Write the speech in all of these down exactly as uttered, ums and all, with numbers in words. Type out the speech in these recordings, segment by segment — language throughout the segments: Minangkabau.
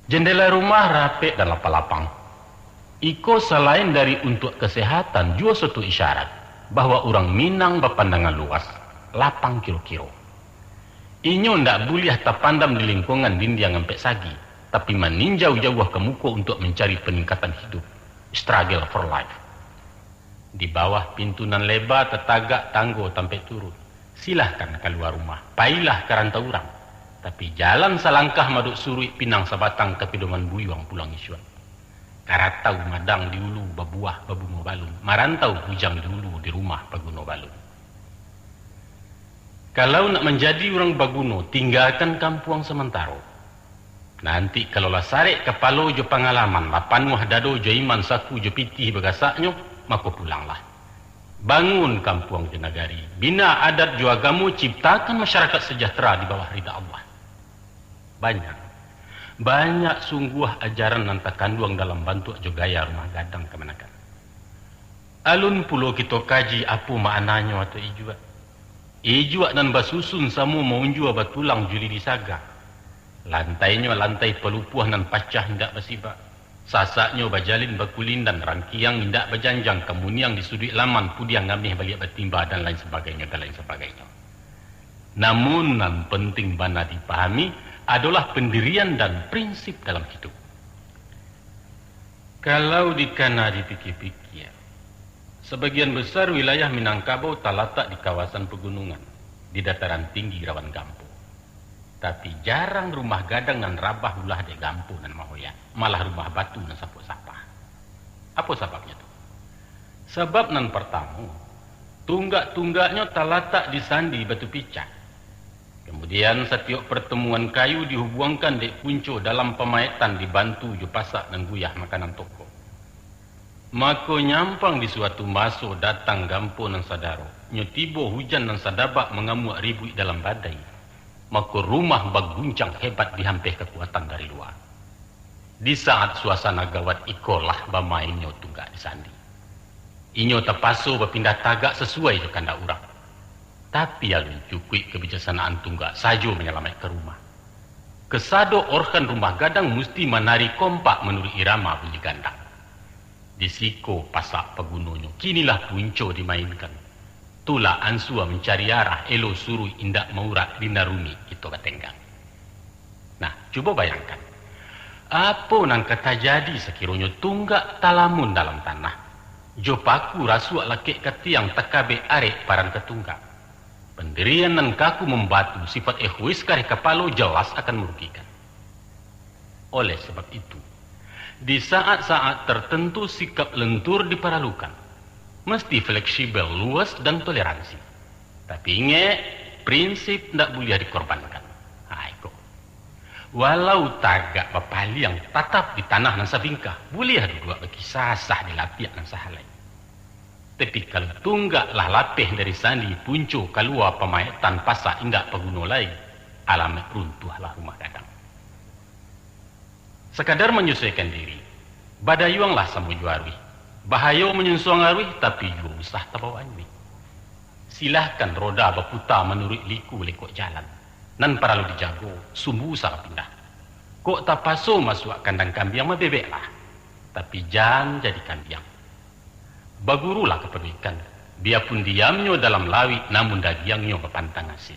Jendela rumah rapek dan lapang-lapang. Iko salain dari untuak kasehatan, juo suatu isyarat bahwa urang Minang bapandangan luas, lapang kiro-kiro. Inyo ndak buliah tapandam di lingkuangan dindiang ampek sagi, tapi maninjau jauah ka muko untuak mancari paningkatan hidup, struggle for life. Di bawah pintu nan leba tatagak tanggo tampek turun. Silahkan kalua rumah, pailah ka rantau urang. Tapi jalan salangkah madok suruik, pinang sabatang ka pidoman buyuang pulang isuak. Karatau madang di ulu babuah babungo balun, marantau bujang di ulu di rumah baguno balun. Kalau nak manjadi urang baguno, tinggakan kampuang samantaro. Nanti kalau lah sarek kapalo jo pangalaman, lah panuah dado jo iman saku jo pitih bagasaknyo, mako pulanglah. Bangun kampuang jo nagari, bina adat jo agamo, ciptakan masyarakat sejahtera di bawah rida Allah. Banyak, banyak sungguah ajaran nan takanduang dalam bantuak jo gaya rumah gadang kamanakan. Alun pulo kito kaji apo maknanyo atau ijuak. Ijuak nan basusun samo maunjua batulang jo lidi saga. Lantainyo lantai palupuah nan pacah indak basibak. Sasaknyo bajalin bakulindan, rangkiang indak bajanjang, kamuniang di suduik laman, pudiang ngameh baliak batimba, dan lain sabagainyo, dan lain sabagainyo. Namun nan penting bana dipahami adolah pendirian dan prinsip dalam hidup. Kalau dikana dipikia-pikia, sabagian besar wilayah Minangkabau talatak di kawasan pagunungan, di dataran tinggi rawan gampo. Tapi jarang rumah gadang nan rabah ulah dek gampo nan mahoyak, malah rumah batu nan sapok sapah. Apo sababnyo tu? Sabab nan partamo, tunggak-tunggaknyo talatak di sandi batu picak. Kamudian, satiok partamuan kayu dihubuangkan dek punco dalam pamaetan, dibantu jo pasak nan guyah makanan toko. Mako, nyampang di suatu maso datang gampo nan sadaro, nyo tibo hujan nan sadabak mangamuak ribuik dalam badai, mako, rumah baguncang hebat dihampeh kakuatan dari lua. Di saat suasana gawat ikolah bamainnyo tunggak di sandi. Inyo tapaso bapindah tagak sasuai jo kandak urang. Tapi alun cukuik kabijaksanaan tunggak sajo manyalamaikkan rumah. Kasado organ rumah gadang musti manari kompak manuruik irama bunyi gandang. Di siko pasak pagunonyo, kinilah punco dimainkan. Tulak ansua mancari arah, elo suruik indak maurak, dinaruni kito batenggang. Nah, cubo bayangkan, apo nan ka tajadi sakironyo tunggak talamun dalam tanah, jo paku rasuak lakek ka tiang, takabek arek paran ka tunggak. Pandirian nan kaku mambatu, sifat egois kareh kapalo, jelas akan marugikan. Oleh sabab itu, di saat-saat tertentu sikap lentur diparalukan, mesti fleksibel, luas, dan toleransi. Tapi ingek, prinsip ndak buliah dikorbankan. Ha, iko. Walau tagak bapaliang tatap di tanah nan sabingkah, buliah duduak bakisah sah di latiak nan sahalai. Tapi kalau tunggak lah lapeh dari sandi, punco kalua pamaetan, pasak indak paguno lai, alamaik runtuahlah rumah gadang. Sakadar manyusuaikan diri, badayuanglah samo jo aruih. Bahayo manyunsuang aruih, tapi juo usah tabao anyuih. Silahkan roda baputa manuruik liku lekok jalan. Nan paralu dijago, sumbu usah bapindah. Kok tapaso masuak kandang kambiang, mabebeklah. Tapi jan jadi kambiang. Bagurulah kapado ikan, biapun diamnyo dalam lauik, namun dagiangnyo bapantang asin.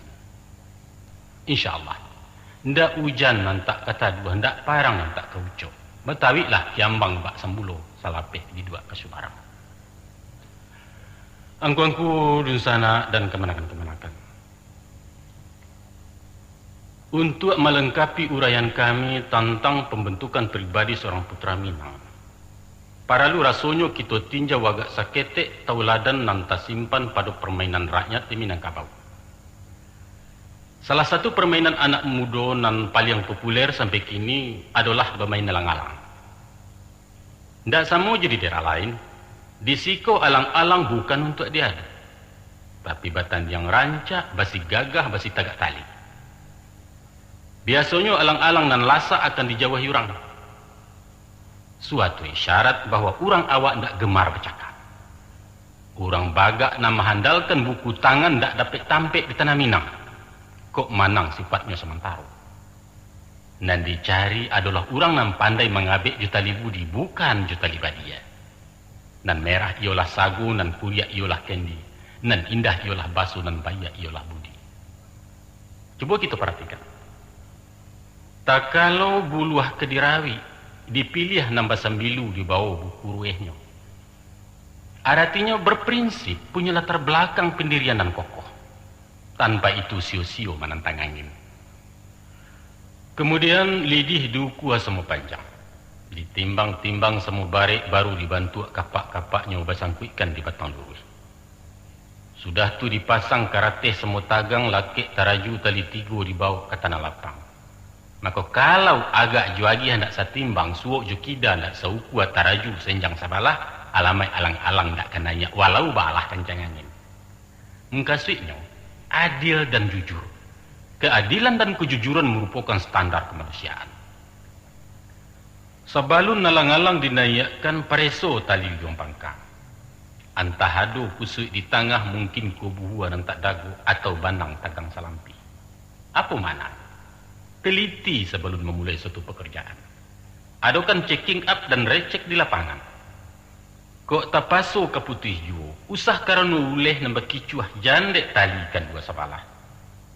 Insya Allah, ndak ujan nan tak ka taduah, ndak parang nan tak ka ucok. Batauiklah kiambang bak sambulo, salapeh diduak ka subarang. Angku-angku dunsanak dan kamanakan-kamanakan. Untuak malengkapi uraian kami tantang pambantukan pribadi saurang putra Minang, paralu rasonyo kito tinjau agak saketek tauladan nan tasimpan pado parmainan rakyat di Minangkabau. Salah satu parmainan anak mudo nan paliang populer sampai kini adolah bamain alang-alang. Ndak samo jo di daerah lain, di siko alang-alang bukan untuak diadu, tapi batandiang rancak, basi gagah, basi tagak tali. Biasonyo alang-alang nan lasak akan dijauahi urang. Suatu isyarat bahwa urang awak ndak gemar bacakak. Urang bagak nan mahandalkan buku tangan ndak dapek tampek di tanah Minang, kok manang sifatnyo samantaro. Nan dicari adolah urang nan pandai mangabek jo tali budi, bukan jo tali badia. Nan merah iyolah sago, nan kuriak iyolah kendi, nan indah iyolah baso, nan baiak iyolah budi. Cubo kito paratikan. Takalo buluah ka dirawik, dipiliah nan basambilu di bawah buku ruehnyo. Aratinyo berprinsip, punyo latar balakang pandirian nan kokoh. Tanpa itu sio-sio manantang angin. Kamudian, lidih diukua samo panjang, ditimbang-timbang samo barek, baru dibantuak kapak-kapaknyo basangkuikkan di batang luruih. Sudah tu dipasang karateh samo tagang, lakek taraju tali tigo dibawok ka tanah lapang. Mako, kalau agak jo agiah ndak satimbang, suok jo kida ndak saukua, taraju senjang sabalah, alamaik alang-alang ndak ka naiak, walau baalah kancang angin. Mukasuiknyo, adil dan jujur. Keadilan dan kejujuran marupokan standar kamanusiaan. Sabalun alang-alang dinaiakkan, pareso tali ujuang pangka. Antah ado pusuik di tangah, mungkin ko buhua nan tak dago, atau banang tagang salampih. Apo makna? Teliti sabalun mamulai suatu pakarajaan. Adokan checking up dan recek di lapangan. Kok tapaso ka putuih juo, usah karano uleh nan bakicuah, jan dek tali kan dua sabalah.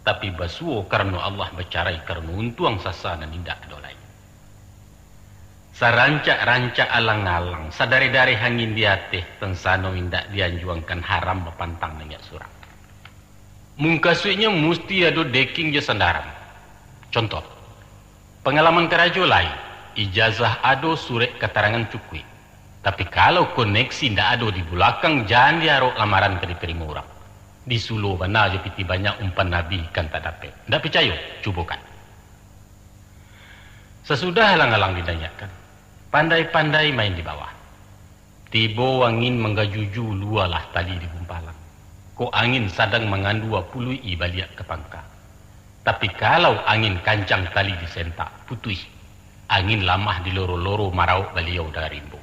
Tapi basuo karano Allah, bacarai karano untuang sasa nan indak ado lai. Sarancak-rancak alang-alang, sadareh-dareh angin di ateh, tansano indak dianjuangkan, haram bapantang naiak surang. Mukasuiknyo musti ado deking jo sandaran. Contoh, pangalaman karajo lai, ijazah ado, surek katarangan cukuik. Tapi kalau koneksi ndak ado di bulakang, jan diarok lamaran ka ditarimo urang. Disulo bana jo pitih banyak, umpan abih ikan tak dapek. Ndak picayo? Cubokan. Sasudah alang-alang dinaiakkan, pandai-pandai main di bawah. Tibo angin manggajuju, lualah tali di gumpalan. Kok angin sadang mangandua, puluik-i baliak ka pangka. Tapi kalau angin kancang, tali disentak, putuih. Angin lamah diloro-loro, marawok baliau dari rimbo.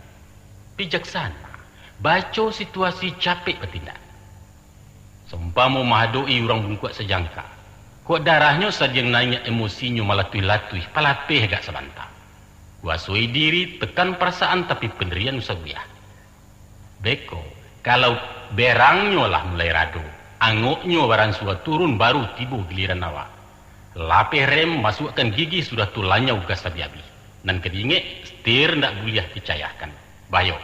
Bijaksana, baco situasi, capek batindak. Saumpamo mahadok-i urang bungkuak sajangka. Kok darahnyo sadiang naiak, emosinyo malatuih-latuih, palapeh agak sabanta. Kuasoi diri, tekan parasaan, tapi pandirian usah buliah. Beko, kalau berangnyo lah mulai rado, angoknyo baransua turun, baru tibo giliran awak. Lapeh rem, masuakkan gigi, sudah tu lanyau gas abih-abih. Nan ka diingek, setir ndak buliah dicayahkan. Bahayo.